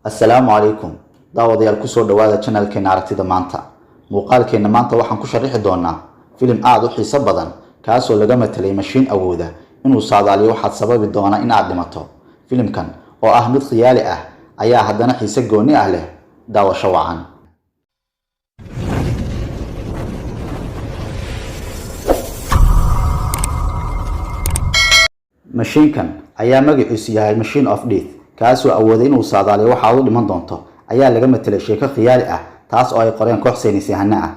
Assalaamu calaykum daawadayaal, kusoo dhawaada channelkeena Aragtida Maanta. Muuqaalkeena maanta waxaan ku sharixi doonaa filim aada u xiiso badan, kaasoo laga matelay mashiin awooda inuu saadaaliyo waxaad sababi doona in aad dhimato. Filimkan oo ah mid khiyaali ah ayaa haddana xiise gooni ah leh. Daawasho wacan. Mashiinkan ayaa magaciisu yahay Machine of Death, kaasoo awooday inuu saadaaliyo waxaad u dhiman doonto, ayaa laga matelay sheeko khiyaali ah, taas oo ay qoreen koox saynisyahano ah,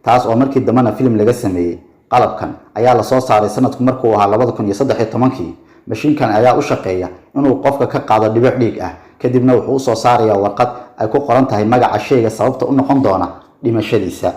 taas oo markii dambena filim laga sameeyey. Qalabkan ayaa lasoo saaray sanadku markuu ahaa 2013-kii. Mashiinkan ayaa u shaqeeya inuu qofka ka qaado dhibic dhiig ah, kadibna wuxuu usoo saarayaa warqad ay ku qoran tahay magaca shayga sababta u noqon doona dhimashadiisa.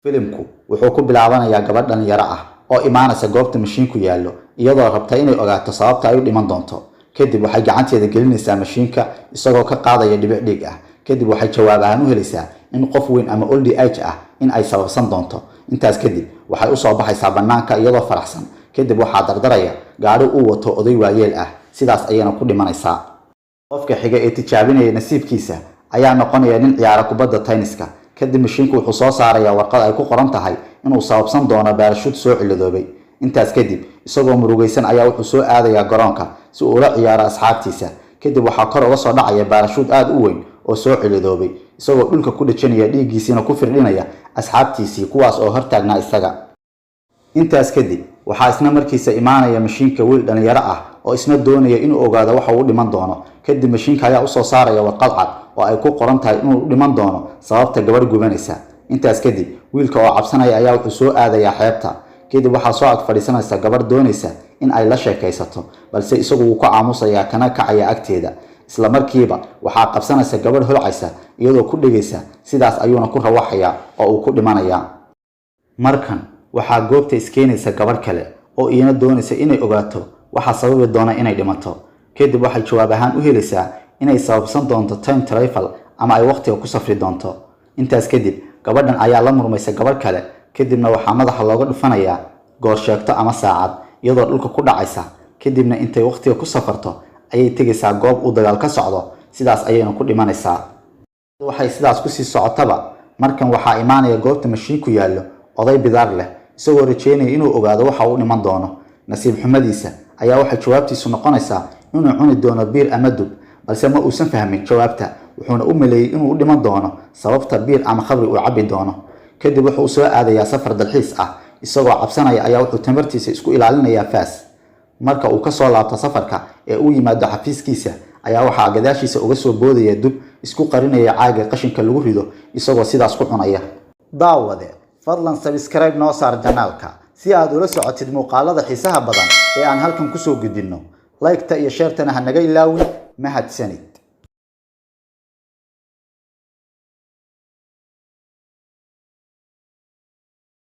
Filimku wuxuu ku bilaabanayaa gabadh dhalinyaro ah oo imaanaysa goobta mashiinku yaallo, iyadoo rabta inay ogaato sababta ay u dhiman doonto. Kadib waxay gacanteeda gelinaysaa mashiinka, isagoo ka qaadaya dhibic dhiig ah. Kadib waxay jawaab ahaan u helaysaa in qof weyn ama old age ah in ay sababsan doonto. Intaas kadib waxay usoo baxaysaa bannaanka iyadoo faraxsan. Kadib waxaa dardaraya gaadhi uu wato oday waayeel ah, sidaas ayayna ku dhimanaysaa. Qofka xiga ee tijaabinaya nasiibkiisa ayaa noqonaya nin ciyaara kubadda tayniska. Kadib mashiinku wuxuu soo saarayaa warqad ay ku qoran tahay inuu sababsan doono baarashuud soo ciladoobay. Intaas kadib isagoo murugaysan ayaa wuxuu soo aadayaa garoonka si uu ula ciyaaro asxaabtiisa. Kadib waxaa kor uga soo dhacaya baarashuud aada u weyn oo soo ciladoobay, isagoo dhulka ku dhejinaya, dhiiggiisiina ku firdhinaya asxaabtiisii, kuwaas oo hortaagnaa isaga. Intaas kadib waxaa isna markiisa imaanaya mashiinka wiil dhalinyaro ah oo isna doonaya inuu ogaado waxa uu dhiman doono. Kadib mashiinka ayaa usoo saaraya warqad cad oo ay ku qoran tahay inuu dhiman doono sababta gabadh gubanaysa. Intaas kadib wiilka oo cabsanaya ayaa wuxuu soo aadayaa xeebta. Kadib waxaa soo ag fadhiisanaysa gabadh doonaysa in ay la sheekaysato, balse isagu wuu ku aamusayaa kana kacaya agteeda. Isla markiiba waxaa qabsanaysa gabadh holcaysa iyadoo ku dhegaysa, sidaas ayuuna ku rawaxayaa oo uu ku dhimanayaa. Markan waxaa goobta iskeenaysa gabadh kale oo iyana doonaysa inay ogaato waxa sababi doona inay dhimato. Kadib waxay jawaab ahaan u helaysaa inay sababsan doonto time travel ama ay waqtiga ku safri doonto. Intaas kadib gabadhan ayaa la murmaysa gabadh kale, kadibna waxaa madaxa looga dhufanayaa goorsheegto ama saacad, iyadoo dhulka ku dhacaysa. Kadibna intay waqtiga ku safarto ayay tegaysaa goob uu dagaal ka socdo, sidaas ayayna ku dhimanaysaa. Waxay sidaas kusii socotaba, markan waxaa imaanaya goobta mashiinku yaallo oday bidaar leh, isagoo rajeynaya inuu ogaado waxa uu dhiman doono. Nasiib xumadiisa ayaa waxay jawaabtiisu noqonaysaa inuu cuni doono biir ama dub, balse ma uusan fahmin jawaabta, wuxuuna u maleeyey inuu u dhiman doono sababta biir ama khamri uu cabbi doono. Kadib wuxuu soo aadayaa safar dalxiis ah. Isagoo cabsanaya ayaa wuxuu tamartiisa isku ilaalinayaa faas. Marka uu kasoo laabto safarka ee uu yimaado xafiiskiisa ayaa waxaa gadaashiisa uga soo boodaya dub isku qarinaya caaga qashinka lagu rido, isagoo sidaas ku cunaya. Daawade, fadlan subscribe noo saar channelka si aad ula socotid muuqaalada xiisaha badan ee aan halkan kusoo gudbinno. Like-ta iyo share-tana ha naga ilaawin. Mahadsanid.